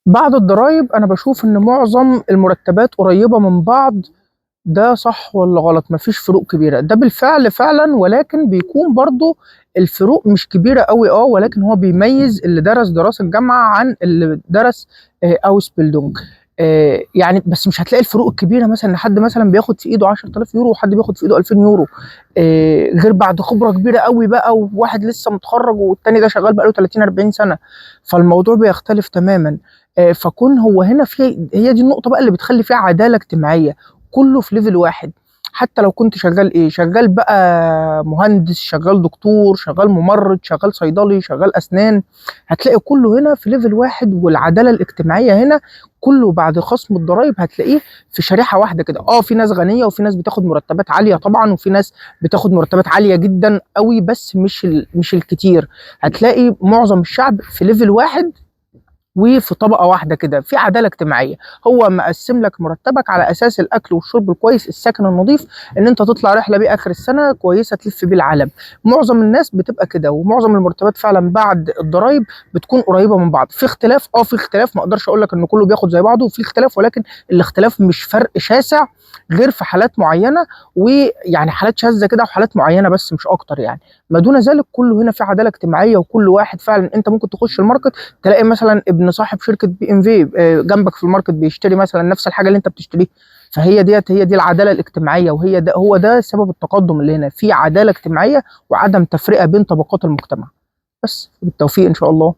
بعد الضرايب انا بشوف ان معظم المرتبات قريبة من بعض، ده صح ولا غلط؟ مفيش فروق كبيرة. ده بالفعل فعلا، ولكن بيكون برضو الفروق مش كبيرة قوي، ولكن هو بيميز اللي درس دراسة جامعة عن اللي درس Ausbildung. يعني بس مش هتلاقي الفروق الكبيرة، مثلا ان حد مثلا بياخد في ايده 10000 يورو وحد بياخد في ايده 2000 يورو، غير بعد خبرة كبيرة قوي بقى، وواحد لسه متخرج والتاني ده شغال بقاله 30 40 سنة، فالموضوع بيختلف تماما. فكون هو هنا في، هي دي النقطة بقى اللي بتخلي فيها عدالة اجتماعية، كله في level واحد، حتى لو كنت شغال ايه، شغال بقى مهندس، شغال دكتور، شغال ممرض، شغال صيدلي، شغال اسنان، هتلاقي كله هنا في level واحد. والعدالة الاجتماعية هنا كله بعد خصم الضرايب هتلاقيه في شريحة واحدة كده. في ناس غنية وفي ناس بتاخد مرتبات عالية طبعا، وفي ناس بتاخد مرتبات عالية جدا قوي، بس مش الكتير. هتلاقي معظم الشعب في level واحد وفي طبقه واحدة كده، في عدالة اجتماعية. هو مقسم لك مرتبك على اساس الاكل والشرب الكويس، السكن النظيف، ان انت تطلع رحله بيه اخر السنة كويسة تلف بيه العالم. معظم الناس بتبقى كده، ومعظم المرتبات فعلا بعد الضرايب بتكون قريبه من بعض. في اختلاف، في اختلاف، ما اقدرش اقول لك ان كله بياخد زي بعضه، وفي اختلاف، ولكن الاختلاف مش فرق شاسع غير في حالات معينة، ويعني حالات شاذة كده وحالات معينة بس مش اكتر يعني. ما دون ذلك كله هنا في عدالة اجتماعية، وكل واحد فعلا انت ممكن تخش ال market تلاقي مثلا ابن صاحب شركة BMW جنبك في ال market بيشتري مثلا نفس الحاجة اللي انت بتشتريها. فهي ديت هي دي العدالة الاجتماعية، وهي ده هو ده سبب التقدم اللي هنا، في عدالة اجتماعية وعدم تفرقه بين طبقات المجتمع. بس بالتوفيق ان شاء الله.